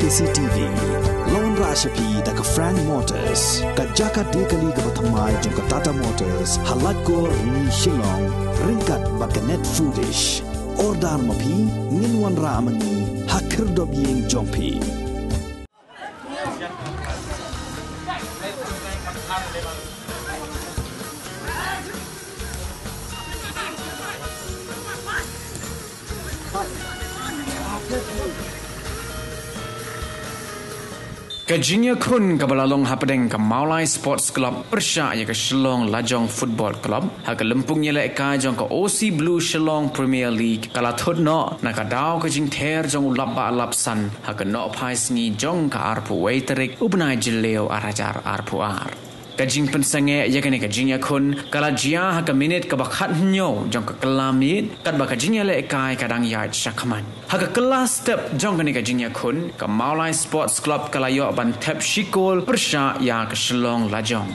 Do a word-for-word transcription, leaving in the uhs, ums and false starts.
K C T V. La wanrah sha phi da ka Frank Motors, ka jaka die kali kaba thymmai jong ka Tata Motors, ha Laitkor Rni Shillong, ryngkat bad ka Net Foodish. Order ma phi, ngin wanrah ma ngi ha khyrdop ïing jong phi. Ka jingïakhun kaba la long hapdeng ka Mawlai Sports Club pyrshah ïa ka Shillong Lajong Football Club ha ka lympung ïalehkai jong ka O C Blue Shillong Premier League ka la thut noh na ka daw ka jingther jong u lap ba lap san ha ka nohphai sngi jong ka arphew wei tarik u bnai Jylliew ar hajar arphew ar. Ka jingpynsangeh ïa kane ka jingïakhun ka la jia ha ka minit kaba khathynñiew jong ka kylla miet, katba ka jingïalehkai ka dang ïaid shakhmat. Ha ka kylla step jong kane ka jingïakhun, ka Mawlai Sports Club ka la ïoh ban thep shi kol pyrshah ïa ka Shillong Lajong.